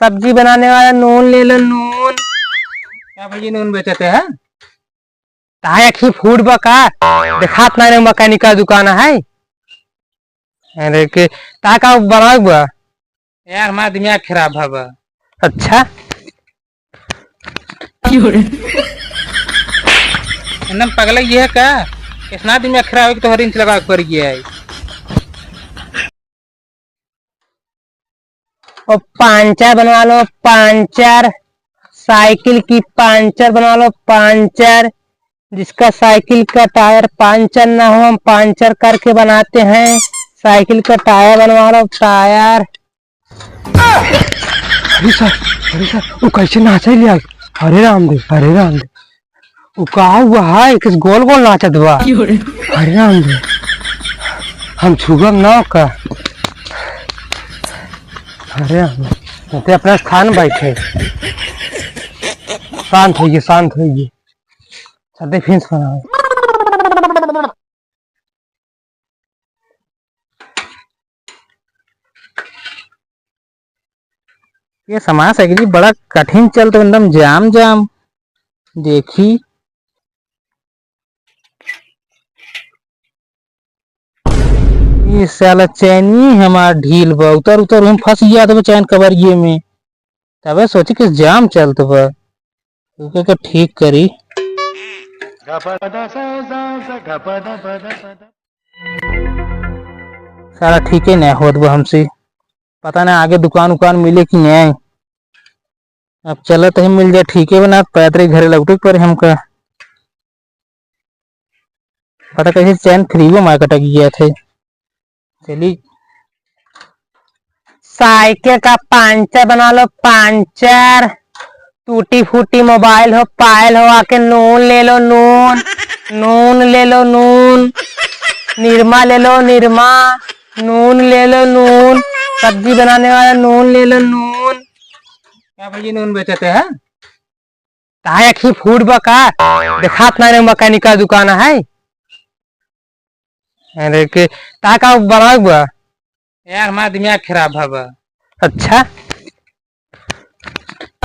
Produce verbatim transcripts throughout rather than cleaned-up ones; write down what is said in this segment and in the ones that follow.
सब्जी बनाने वाला नून ले लो, नून। क्या भैया, नून बेचते हैं? ताहे अखी फूट बा का? देखात नाहीं रे, मैकेनिक का दुकान है। अरे के, ता का बनावे बा? यार, हमार दिमाग खराब है बा। अच्छा। क्यों रे? एकदम पगला ये है का? कितना दिमाग खराब है कि तोहर रिंच लगावे के पड़ गया है। और पंचर बनवा लो, पंचर। साइकिल की पंचर बनवा लो, पंचर। जिसका साइकिल का टायर पंचर ना हो, हम पंचर करके बनाते हैं। साइकिल का टायर बनवा लो, टायर। अरे सर, अरे सर, वो कैसे नाचे लिया? अरे राम दे, अरे राम दे। उ का हुआ है, किस गोल गोल नाचत बा? क्यों रे? अरे राम रे, हम छुअब ना का। अरे राम रे, ते अपना स्थान बैठे। शांत होइए, शांत होइए। छाती फिंस बनाओ। ये समाज साइकिल बड़ा कठिन चलत, एकदम जाम जाम। देखी, ये साला चैनी हमार ढील बा, उतर उतर हम फंस गया था चैन कबरिए में। तबे सोची कि जाम चलत बा, ओके के ठीक करी। साला ठीके नहीं होत बा हमसे, पता नहीं आगे दुकान उकान मिले कि नहीं। अब चलत ही मिल जाए, ठीके बा, ना पैदरे घरे लौटे के पड़े हमका। पता कैसे चैन फ्री में मार कटक गया थे। चली। साइकिल का पंचर बना लो, पंचर। टूटी फूटी मोबाइल हो, पायल हो, आके नून ले लो, नून। नून ले लो, नून। निरमा ले लो, निरमा। नून ले लो, नून। सब्जी बनाने वाला नून ले लो, नून। क्या भैया, नून बेचते हैं? ताहे अखी फूट बा का? देखात ना रे, मैकेनिक का दुकान है। अरे के, ता का बनावे बा? यार, हमार दिमाग खराब है बा। अच्छा।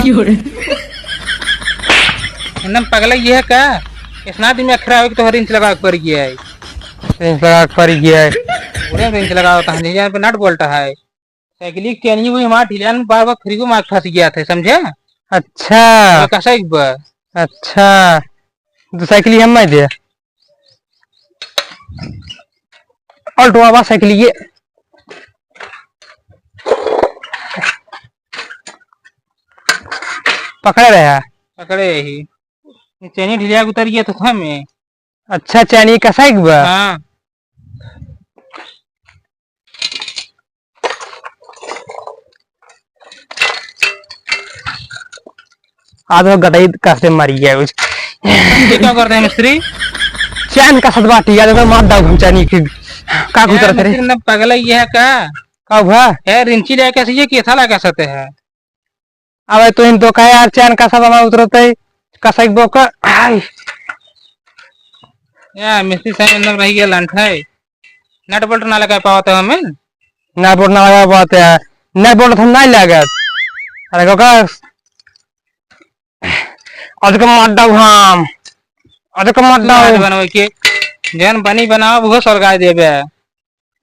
क्यों रे? एकदम पगला ये है का? इतना दिमाग खराब है कि तोहर रिंच लगा के पड़ गया है। रिंच लगा के पड़ गया है। पूरे रिंच लगा होता है, नहीं जान पे नट बोल्ट है। साइकिल की चेन ही हुई, हमारा ढीला में बार बार फ्री को मार फंस गया था, समझे? अच्छा। तो कैसा एक बार? अच्छा। तो साइकिल हम मैं दे। ऑल्टो आवा साइकिल ये। पकड़े रहे। पकड़े रही। ये चेन ही ढीला उतर गया तो था मैं। अच्छा, चैनी कसाई के बा? हाँ। आज वो गटई कस दे मरी गया कुछ। ये क्या करते हैं मिस्त्री? चैन का सतबाटी, आज तो मार दाऊ हम चैनी की। का ए, गुजरत रे? मिस्त्री ने पगला ये है का? का हुआ? ए, रिंची ले कैसे ये केथा लगा सकते हैं? अबे तो इन तो का यार, चैन का सब हमार उतरत है, का सही बोका, हाय। या मिस्त्री साहब एकदम रह गया लंठ है, नट बोल्ट ना लगा पावत है हमें। नट बोल्ट ना लगा पावत है, नट बोल्ट हम नहीं लागत। अरे कोका, आज का मत दो हम, आज का मत दो। बनवे के, जन बनी बनाओ, वो सरकार देबे।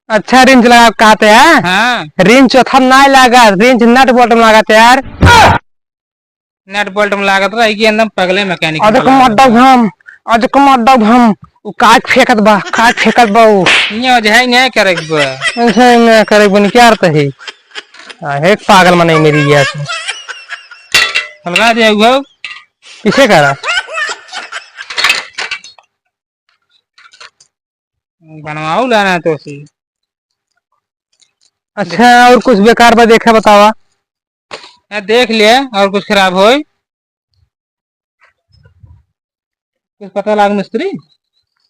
अच्छा, रिंच लगा कहते हैं? हाँ। रिंच ओथम नाय लागत, रिंच नट बोल्ट में लागत यार। नट बोल्ट में लागत रही कि एकदम पगले मैकेनिक अरे निकला कमर है। दब हम, अरे कमर दब हम, उ काट फेंकत बा, काट फेंकत बा उ। ये वजह है, ये करे के बा। ऐसे ही मैं करे बन क्या अर्थ है? हाँ, एक पागल मने मेरी गया तू। हल्का दे हुआ। किसे करा? बनवाऊ लाना तो सी। अच्छा, और कुछ बेकार बा देखा बतावा। ना देख ले, और कुछ खराब होई। कुछ पता लाग मिस्त्री?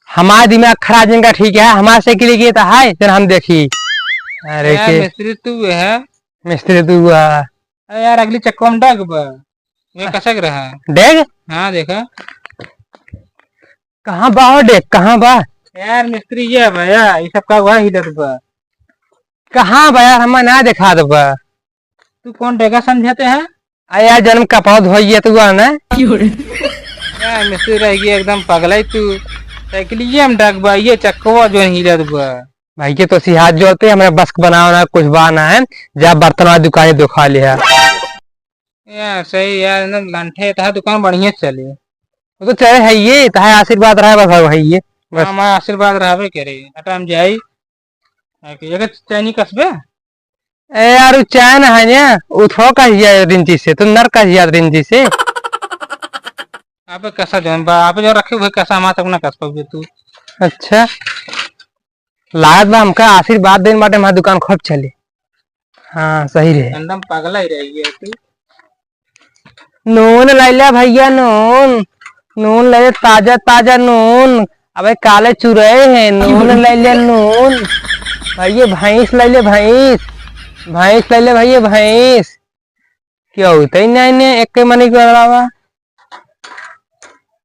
हमार दिमाग खराब जिनका ठीक है, हमार साइकिल के तो है, जन हम देखी। अरे यार, के मिस्त्री तू है। मिस्त्री तू है। अरे यार, अगली चक्का में डग बा। ये कसक रहा है। डेग? हाँ, देखा। कहाँ बा हो डेग? कहाँ बा? यार मिस्त्री, ये बा, या, ये सब का हुआ हिलत बा। कहाँ बा यार? हमें ना देखा दे बा। तू कौन डेगा समझते है? अरे यार, जन्म कपाव धोइए तू, आना। क्यों रे? यार, मिस्त्री रह गई एकदम पगलाई तू। साइकिलिये में डगबाइये चक्कवा जो हिलत बा। भाई के तो सिहात जोते, हमरा बस के बनावा ना, कुछ बा ना है। जा बर्तन वाला दुकाने दुखा लिहा। यार, सही यार, एकदम लंठे तहा दुकान बढ़िया चली। वो तो चले है ये, तहा आशीर्वाद रहा बस, है ये। बस। हाँ, हमारा आशीर्वाद रहबे करे। हटा, हम जाई। आके, एकर चैनी कसबे? ए यार, उ चैन है ना, उ थोड़ा कस जाए रिंची से, तू नर कस जाए रिंची से। आपे कसा जौन बा, आपे जो रखे हुए कसा, हमार तक ना कस पाबे तू। अच्छा, लागत बा हमका आशीर्वाद देन बाटे, हमार दुकान खूब चली। हाँ, सही रहे। एकदम पगला ही रह गया तू। नून लैले भैया, नून, नून लैले, ताजा ताजा नून। अबे काले चुरए हैं, नून लैले, नून। भैया भैंस लैले, भैंस, भैंस लैले भैया, भैंस। क्या होता ही नहीं ने, एक के मनी के अलावा।